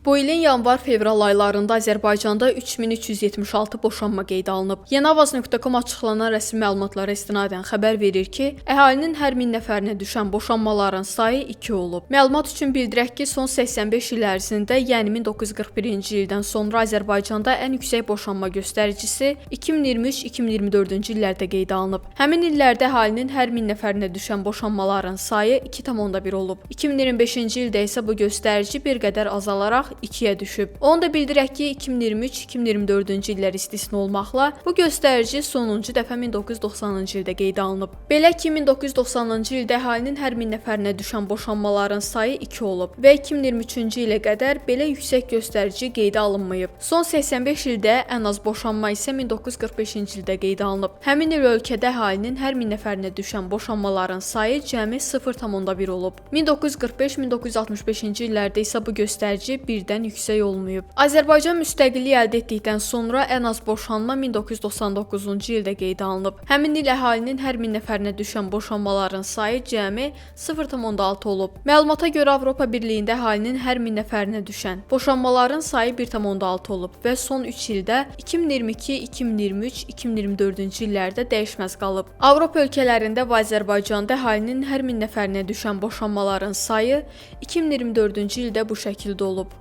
Bu ilin yanvar-fevral aylarında Azərbaycanda 3376 boşanma qeydə alınıb. Yeniavaz.com açıqlanan rəsmi məlumatlara istinadən xəbər verir ki, əhalinin hər 1000 nəfərinə düşən boşanmaların sayı 2 olub. Məlumat üçün bildirək ki, son 85 il ərzində, yəni 1941-ci ildən sonra Azərbaycanda ən yüksək boşanma göstəricisi 2023-2024-cü illərdə qeydə alınıb. Həmin illərdə əhalinin hər 1000 nəfərinə düşən boşanmaların sayı 2,1 olub. 2025-ci ildə isə bu göstərici bir qədər azalaraq 2-yə düşüb. Onu da bildirək ki, 2023-2024-cü illər istisna olmaqla bu göstərici sonuncu dəfə 1990-cı ildə qeydə alınıb. Belə ki, 1990-cı ildə əhalinin hər 1000 nəfərinə düşən boşanmaların sayı 2 olub və 2023-cü ilə qədər belə yüksək göstərici qeydə alınmayıb. Son 85 ildə ən az boşanma isə 1945-ci ildə qeydə alınıb. Həmin il ölkədə əhalinin hər 1000 nəfərinə düşən boşanmaların sayı cəmi 0,1 olub. 1945-1965-ci illərdə isə bu göstərici birdən yüksək olmayıb. Azərbaycan müstəqillik əldə etdikdən sonra ən az boşanma 1999-cu ildə qeydə alınıb. Həmin il əhalinin hər 1000 nəfərinə düşən boşanmaların sayı cəmi 0,6 olub. Məlumata görə Avropa Birliyində əhalinin hər 1000 nəfərinə düşən boşanmaların sayı 1,6 olub və son 3 ildə 2022, 2023, 2024-cü illərdə dəyişməz qalıb. Avropa ölkələrində və Azərbaycanda əhalinin hər 1000 nəfərinə düşən boşanmaların sayı 2024-cü ildə bu şəkildə olub.